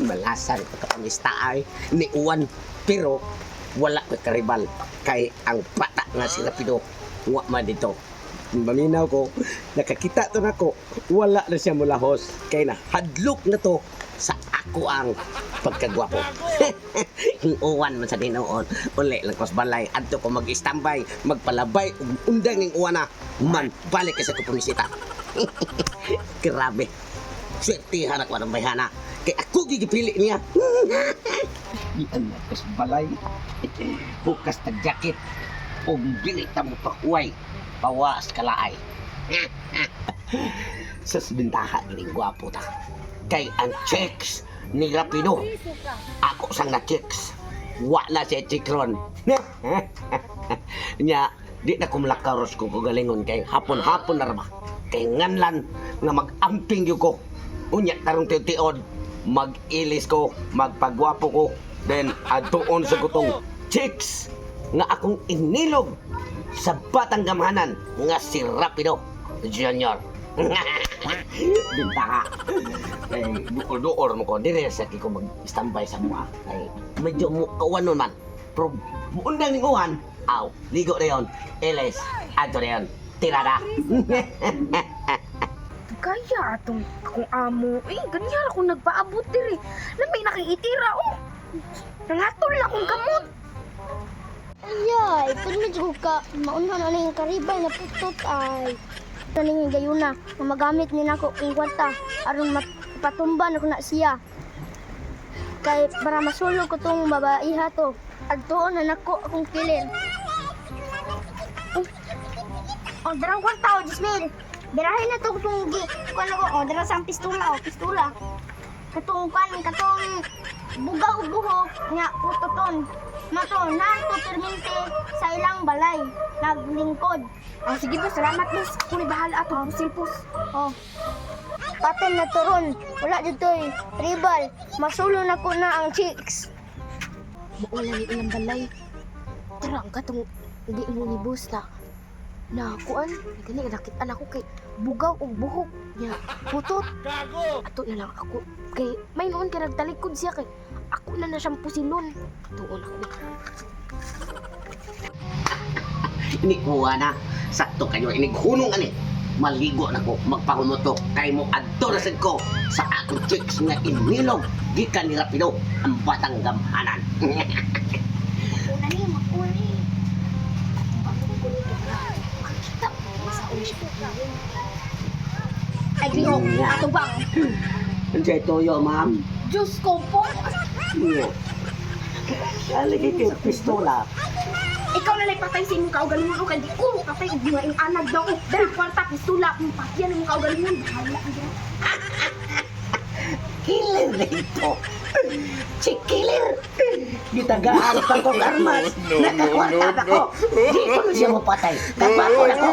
Malasan pagkapamista ay ni Uwan, pero wala ko karibal kay ang bata nga si Rapido wa man dito. Maminaw ko, nakakita to nako, wala na siya mulahos kay na hadlok na to sa ako ang pagkagwapo. Uwan man sa tinuod, uli lang kos balay, adto ko mag-standby, magpalabay ug undang ning uwan na man balik kasi ko pumisita. Grabe. Swerte hanak walang bayhana. Kay ako gigipili niya. Iyan na kas balay. Bukas ta jacket. O dili ta mo pahuway. Pawas kalaay. Sa bintaha gining gwapo ta. Kay ang checks ni Rapido. Ako sang na checks. Wala siya chikron. Nya, di na kumlakaros ko kagalingon kay hapon-hapon na rama. Kay nganlan nga mag-amping gyud ko. Unya karong tiod, mag-ilis ko, magpagwapo ko. Then adtuon sa kutong chicks nga akong inilog sa batang gamhanan nga si Rapido Junior. Bintaha. Kay duol-duol mo ko dire sa ko mag-standby sa mua. Kay medyo mo kawan nun man. Pero muundang ning uwan, aw, ligo na yon. Eles, adto na yon. Tirada. Kaya atong akong amo, eh, ganyan ako nagpaabot diri. Lamay nakiitira, oh. Nangatol na akong gamot. Ayay, pag jud ka, mauna na ning karibal na putot ay. Ito ning gayuna, nga magamit ni nako kung kwarta aron mapatumba na ko na siya. Kay para masulog ko tong babaiha to. Adtuon na nako akong kilin. Oh, darang kwarta oh, Jasmine. Birahin na to tong gi. Kuan ako, oh, dara sa pistola, oh, pistola. Katong kuan, katong bugaw buhok nga putoton. Mato, nato permente sa ilang balay naglingkod. Oh, sige boss, salamat boss. Kung bahala ato, busil boss. Oh. Patol na turon, wala dito'y tribal. Masulo na ko na ang chicks. Wala ni ilang balay. Tara, ang katong hindi mo ni boss na na kuan, gani nakita na ko kay bugaw og buhok niya. Putot. Ato na lang ako kay may noon kay nagtalikod siya kay ako na na siyang pusilon. Tuon ako. Inikuha na. Sakto kayo, inighunong ani. Maligo na ko, magpahumuto. Kay mo adto na sad ko sa akong chicks nga inilog. Gikan ni Rapido, ang batang gamhanan. Una ni, makuli. Makita mo sa siya. Ay, Ginoo, ato bang? Unsay toyo, ma'am? Diyos ko po. Yeah. Aligi kay pistola. Ikaw na lang patay sa imong kaugalingon o kay di ko patay og mga ing anag daw. Dara kwarta pistula kung patyan imong kaugalingon. Bahala ka dira. Killer na ito. Si killer. Gitagaan pa kong armas. No, no, Nakakwarta no, na ko. Di ko na siya mapatay. Kapako na ko.